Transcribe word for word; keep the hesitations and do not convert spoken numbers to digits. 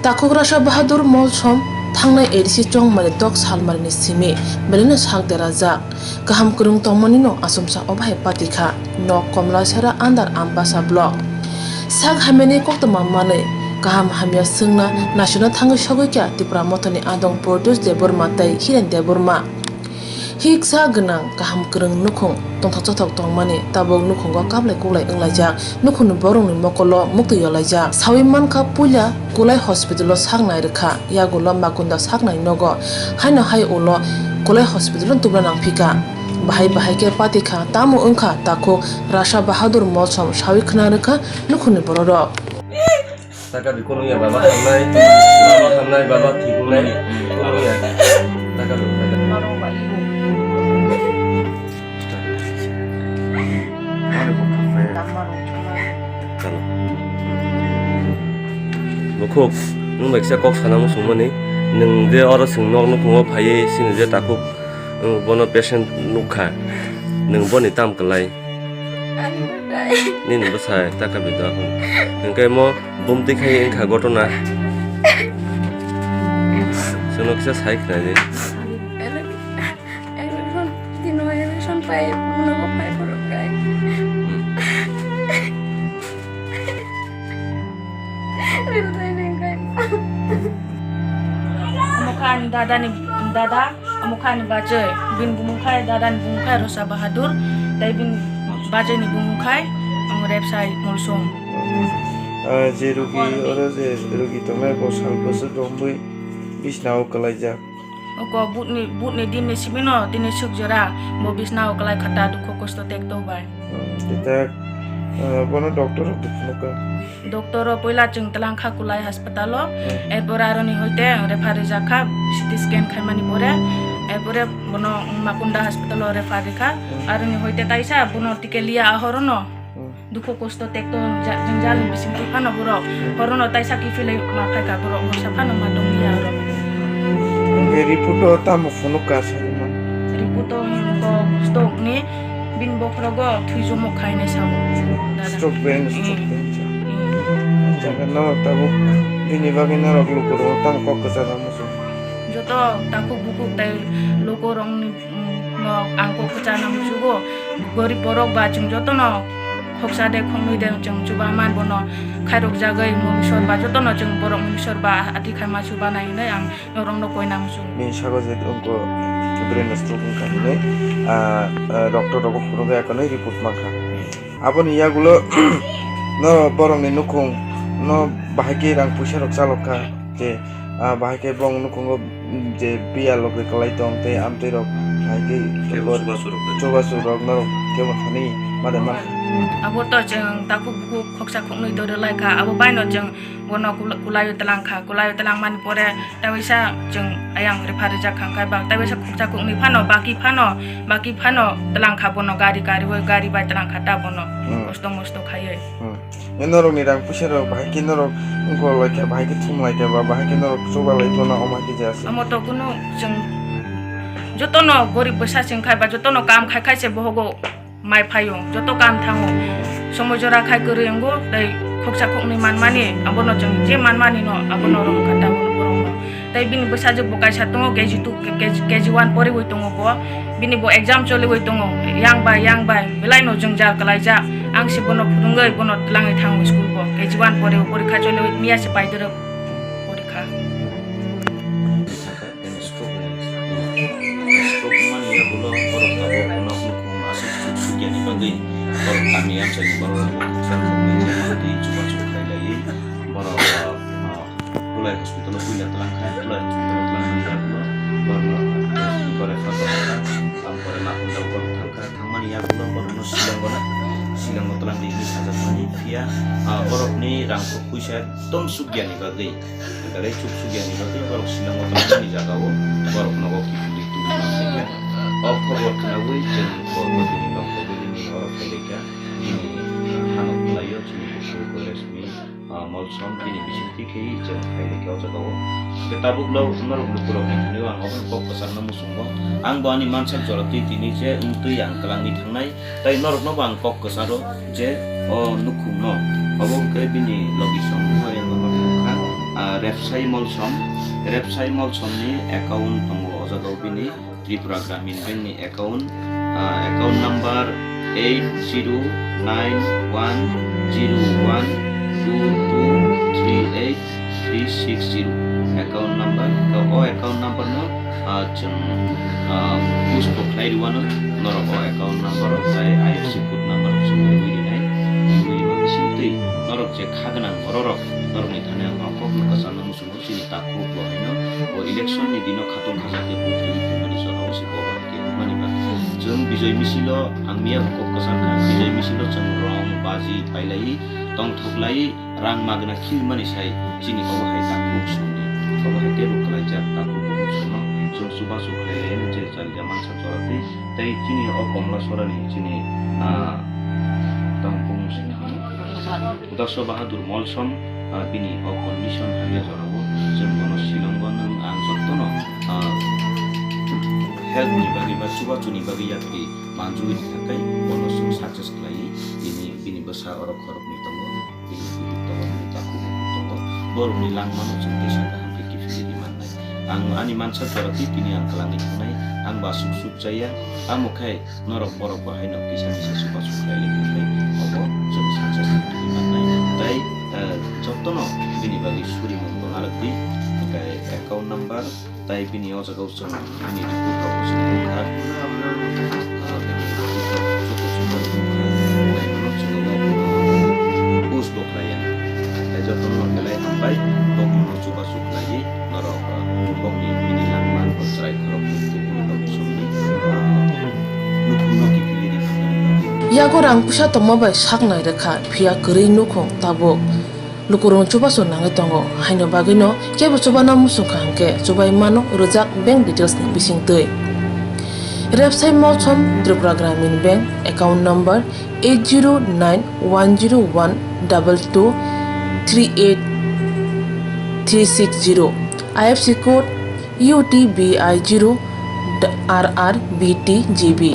Takhuk Rasa Bahadur Molsom thangnai A D C chongmani dok salmarini simi belai no sak derajak. Kaham kwrwng tongmani no achomsa obo hai pati kha. Nok Komla Sera under Ambasa block. Sak hamyani koktwma manwi kaham hamya swngna naisano thangwi sogwi kha Tipra Mothani adong Produce Debbarma tei Hiren Debbarma. Hiksa gwnang kaham kwrwng nukhung tongthok chothok tongmani tabuk nukhungo kablai kuklai wnglaijak, nukhungni borokni mokolo muktwi yolaijak. Sawi mankha puila Kulai hospital o sak nai rwkha, yagulo Makunda sak nai nogo, haino hai ulo Kulai hospital o tubuna nangphika. Bahai bahai khe patikha, tamo wngkha takhuk Rasa Bahadur Molsom sawi khna rwkha nukhungni bororok. Taka bi kono ya baba hamnai, baba hamnai, baba thik wngnai, kono ya. Taka bi, taka bi. Chalo. Mukhuk, nwng bai kisa kok sana muchungmani, nwng je oro chwng nok nukhungo phaiwi chini je takhuk, nwng bono patient nukha, nwng boni tam kwlai? Ani bwsai. Nini bwsai taka bido ako. Hwnkhe mo bumtwi khai wngkha gotona. Chwngno kisa sai khnai di. Election, dino election pai, munogo pai borok kai. Hmm. Ril dai neng kai. Omo kha ani dada ni dada, omo kha ani bachai. Bini bumung khai, dada ni bumung khai Rosa Bahadur, tei bini bachai ni bumung khai, omo Repsai Molsom. Ah, je rugi, oro je rugi tongnai, bo sal bwswk romwi bisnao kwlaijak. Oko butni, butni dinni simino tini suk jora bo bisnao kwlai kha ta dukhu kosto tekto bai. Hmm, tei tak, ah, bono doctor rok dukhu nukha. Doctor o puila chwng twlang kha Kulai hospital o, hmm, erpore aroni hoite refer rijak kha, C T scan khaimani pore, erpore bono Makunda hospital o refer rikha, hmm, aroni hoite taisa bono tikelia ahorono. Hmm. Dukhu kosto tekto ja-, jwngjal ni bisingtwi phano borok horono taisa kiphilwi ma phaikha, borok horsa phano ma tonglia oro. Hwnkhe report o tamo phunukha saimano? Report o hwnkhe stroke ni bini bokhorogo thwi jomok khainai sao dada. Stroke bai, hmm, stroke bai. Hmm. Jaga no tabuk bini bagwi norok lukurok tamo kok kwcharo muchung? Joto takhuk bukhuk tei lukurokni, mm, no ang kok kwchana muchugo. Gorib borok ba chwng jotono khoksa de khoknwi de chwng chuba man bono khairok jagwi munisor ba jotono chwng borok munisor ba ati khaima chuba nai hinwi ang norokno koina muchung. Bini sago je wngkho brain stroke wngkha hinwi, ah, ah, doctor rogo phunukya hinwi report mankha. Aboni yagulo no borokni nukhung no bahai khe rang puisa rok chalok kha, je, ah, bahai khe bong nukhungo, mm, je biya logoi kwlai tong tei amtwi rok bahai khe chubachu rok norok kebo thani made man. Abo to chwng takhuk bukhuk khoksa khoknwi dori lai kha, abo baino chwng bono kula-, kulaio twlang kha, kulaio twlang mani pore tei waisa chwng ayang refer rijak kha, hwnkhe ba tei waisa khoksa khoknwi phano baki phano, baki phano twlang kha bono gari, gari bai, gari bai twlang kha ta bono. Hmm. Kosto mosto khaiwi. Hmm. E norokni rang puisa rok bahai khe norok wngkok lai kha, bahai khe thum lai kha ba bahai khe norok chuba lai tongna omo hai khe jaya se. Omo to kunu chwng jotono gorib bwsa chwng khai ba jotono kam khai khai se bohogo mai phaio, joto kam thango. Somoi jora khai kwrwi wngo tei khoksa khoknwi manmani abono chwng je manmani no abono rwng kha ta bono borokno. Tei bini bwsajwk bo kaisa tongo K G two, K G, K G one poriwi tongo bo. Bini bo exam choliwi tongo. Yang bai, yang bai, belai no jwngjal kwlaijak. Ang se bono phwrwngwi, bono twlangwi thango school bo. K G one poriwi porikha choliwi miya se paidoro porikha. Stroke mani yagulo borok tabuk nok nukhung aswk suk sukya ni bagwi borok kami amchai ni borok rok bo khaksa khoknwi tei chubachu khailaiwi borok, ah, Kulai hospital o puila twlang kha, Kulai hospital o twlang mani yagulo borok no refer kha, ang pore Makunda o borok thang kha, thangmani yagulo borok no Shillong o, Shillong o twlang ri hinwi sajakmani phiya, ah, borok ni rang kok puisa ekdom sukya ni bagwi. Belai chuk sukya ni bagwi borok Shillong o tongmani jaga o borok nogo kiphilwi tubui tongkha. O khobor khnaui chwng borok bini nokthai bini oro phailaikha. Bini hano khwlaio chini bukhuk Resmi, ah, Molsom bini bisingtwi khe chwng phailaikha o jaga o. Hwnkhe tabuk norok lukurok ni thani o ang obono kok kwchangno muchungo. Ang bo ani mansak jora twi tini je wngtwi ang kwlangwi thangnai. Tai norokno bo ang kok kwcharo je o nukhungno, obo hwnkhe bini logi song nukha, Ah, Repsai Molsom, Repsai Molsomni account tongo o jaga o bini Tripura Gramin Bank ni account, ah, account number eight zero nine one zero one two two three eight three six zero account number. O account number no, ah, chwng, ah, push bo khlai rwano norok o account number o, tei I F S C code number chwng rwui rinai. Rwui rima bising twi norok je kha gwnang bororok norokni thani ang kok no kwchangno muchungo, chini takhuk bo haino bo election ni dino khatong khajakhe vote twi phimani jorao se bo bai khe hwnmani ba. Chwng Bijoy Misil o ang miya bo kok kwchang kha, Bijoy Misil o chwng rong baji pailai tongthok lai rang magna khilmani sai chini obo hai takhuk songni, obo hai teibo kwlaijak takhuk bukhuk songno chwng chubachu khlai lai hwnwi je chari jaman sa chora twi tei chini o Komla Sorani chini, ah, tang bumung sini hwnwi. Daso Bahadur Molsom, ah, bini o condition hamya jorao chwng bono silongo nwng ang jotono, ah, help ni bagwi ba chubachu ni bagwi yapri manjui thangkai bono chwng success khlai tini bini bwsa oro khoroknwi tongo, bini bihik tongo, bini takhuk tongo, borokni langmano chwng tisa kaham khe kiphilwi mannai. Ang ani mansa jorati tini ang kwlangwi thangnai, ang ba suk suk chaya, amo khai norok borok bo haino kisa kisa chubachu khlai lai khe obo chwng success khlai mannai. Tai, eh, jotono bini bagwi surimung bo narwkdi, hwnkhe account number tai bini o jaga o chwng bini report rok bo chwng nukha. Ah, bini report rok joto chwng nukha. Tai bono chwng omo post bo khlaiya. Tai jotono belai hambai, bo bono chubachu khlaiwi norok, ah, bokni bini langma bo chwrai khoroknwi tubuni bagwi chwngni, ah, nukhungno kiphilwi rikha. Yago rang puisa tongma bai sak nai rwkha, phiya kwrwi nukhung tabuk. Lukurok chubachu nangwi tongo, haino bagwino kebo chubana muchungkha hwnkhe chubai mano rwjak bank details ni bisingtwi. Repsai Molsom Tripura Gramin Bank account number eight zero nine one zero one double two three eight three six zero, I F S C code U T B I zero R R B T G B.